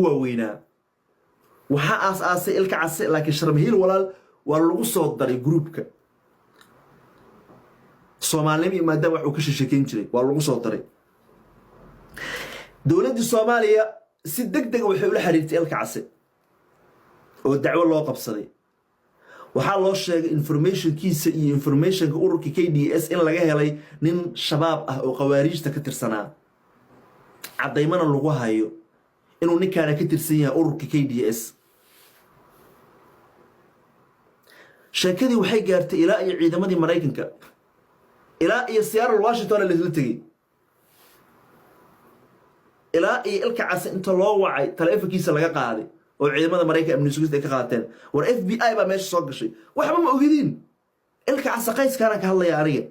Waaweynaa waxaa aas-aasay Ilka Case, laakiin Sharmahiil Walaal waa lagu soo daray groupka Soomaalinimo, maadaama wax uu ka shishekeyn jiray waa lagu soo daray. Dowladdii Soomaaliya si deg dega waxay ula xiriirtay Ilka Case oo dacwo loo qabsaday. Waxaa loo sheegay informationkiisa iyo informationka ururka KDS in laga helay nin Shabaab ah oo Khawaariijta ka tirsanaa, caddaymana lagu hayo inuu ninkaana ka tirsan yahay ururka KDS. Sheekadii waxay gaartay ilaa iyo ciidamadii Maraykanka, ilaa iyo Seattle, Washington laisla tegey, ilaa iyo Ilka Case inta loo wacay taleefonkiisa laga qaaday oo ciidamada Maraykan amni sugista ay ka qaateen. War FBI baa meesha soo gashay. Waxba ma ogidiin. Ilka Case qayskaanaan ka hadlaya aniga.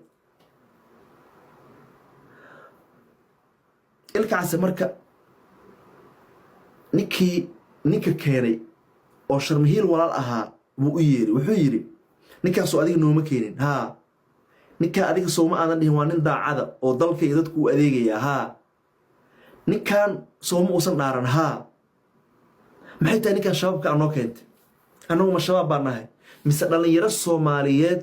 Ilka Case marka ninkii ninka keenay oo Sharmahiil Walaal ahaa buu u yeeri. Wuxuu yidhi, "Ninkaasoo adiga nooma keenin? Haa." "Ninkaa adiga sooma aadan dhihin waa nin daacada oo dalka iyo dadku u adeegayaa?" "Haa." "Ninkan sooma uusan dhaaran?" "Haa." "Maxay tahay ninkan Shabaabka aa noo keentay? Annagu ma Shabaab baan nahay mise dhallinyaro Soomaaliyeed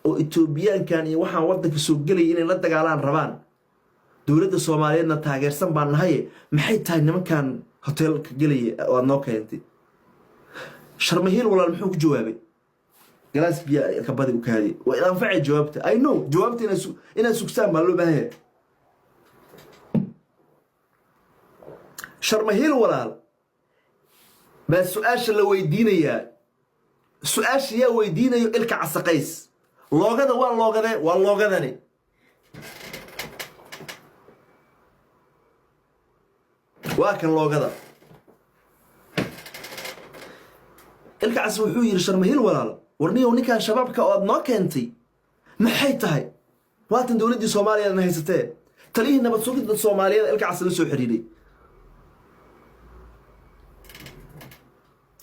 oo Etoobiyaankan iyo waxaan waddanka soo gelaya inay la dagaalaan rabaan, dowladda Soomaaliyeedna taageersan baan nahaye? Maxay tahay nimankan hoteelka gelaya oo aad noo keentay?" Sharmahiil Walaal muxuu ku jawaabay? Galaas biya kabadi u kaadiye. Waa id anfacay jawaabta. I know jawaabta inaad sugsaan baa loo baahan yahay. Sharmahiil Walaal baa su-aasha la weydiinayaa. Su-aasha yaa weydiinayo? Ilka Casaqays. Loogada waa loogade, waa loogadani. Waa kan loogada. Ilka Case wuxuu yidhi, "Sharmahiil Walaal, warniyow, ninkan Shabaabka oo aad noo keentay maxay tahay? Waatan dowladdii Soomaaliyaadna haysatee." Taliyihii nabad sugidda Soomaaliyeed Ilka Case la soo xiriiray.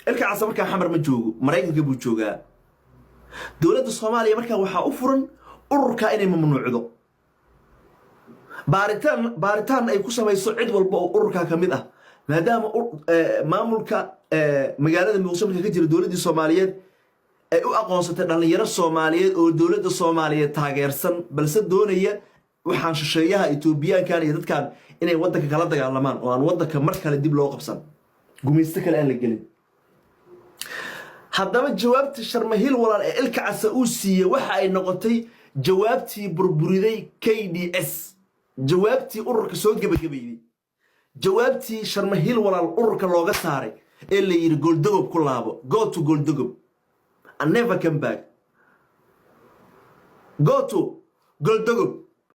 Ilka Case markaa Xamar ma joogo, Maraykanka buu joogaa. Dowladda Soomaaliya markaa waxaa u furan ururkaa inay mamnuucdo, baaritaan ay ku samayso cid walba oo ururkaa ka mid ah, maadaama maamulka magaalada Muqdisho marka ka jira dowladdii Soomaaliyeed ay u aqoonsatay dhallinyaro Soomaaliyeed oo dowladda Soomaaliyeed taageersan, balse doonaya waxaan shisheeyaha Etoobiyaankan iyo dadkan inay waddanka kala dagaalamaan oo aan waddanka mar kale dib loo qabsan, gumaysto kale aan la gelin. Haddaba jawaabta Sharmahiil Walaal ee Ilka Casa uu siiyey waxa ay noqotay jawaabtii burburiday KDS, jawaabtii ururka soo gebagabeeyey, jawaabtii Sharmahiil Walaal ururka looga saaray ee la yidhi, "Gooldogob ku laabo, go to Gooldogob and never come back, go to Gooldogob."